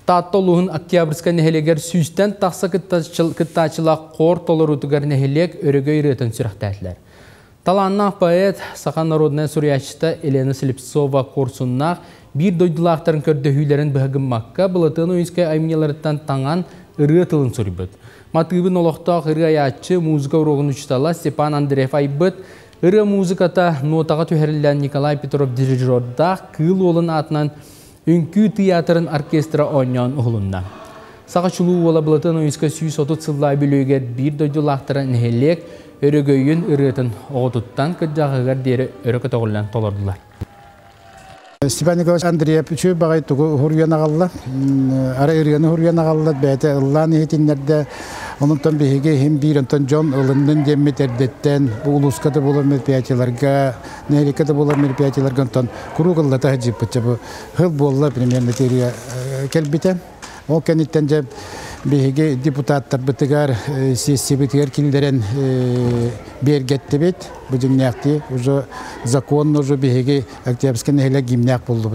Таатта улууһун Октябрьскай нэһилиэгэр сүүстэн тахса кыттааччылаах хор толоруутугар нэһилиэк өрөгөй ырыатын сүрэхтээтилэр. Талааннаах поэт, саха народнай суруйааччыта Елена Слепцова Куорсуннаах биир дойдулаахтарын көрдөһүүлэрин быһа гыммакка, Былатыан Ойуунскай айымньыларыттан таҥан ырыа тылын суруйбут. Матыыбын олохтоох ырыа айааччы, музыка уруогун учуутала Степан Андреев айбыт. Ырыа музыката нотаҕа түһэриллэн Николай Петров дирижердаах Кыыл Уолун аатынан Үҥкүү тыйаатырын оркестра оонньоон уһулунна. Саха чулуу уола Былатыан Ойуунскай 130 сыллаах үбүлүөйүгэр биир дойдулаахтара нэһилиэк өрөгөйүн ырыатын оҕотуттан кырдьаҕаһыгар диэри өрө көтөҕүллэн толордулар. Степан Николаевич Андреев үчүгэй баҕайы тугу уһуруйан аҕалла. Арай ырыаны уһуруйан аҕалла, бэйэтэ ыллаан иһитиннэрдэ. Онтон биһиги иһин биир онтон дьон ылыннын диэммит эрдэттэн бу улууска да буолар мероприятиеларга, нэһилиэккэ да буолар мероприятиеларга онтон куруук ыллата сылдьыппыт. Бу хыл буолла примерно терия кэлбитэ. Ол кэнниттэн дьэ биһиги депутаттарбытыгар, сессиябытыгар киллэрэн биэргэттибит. Бу дьиҥнээхтии уже законно уже биһиги Октябрьскай нэһилиэк гимнээх буоллубут.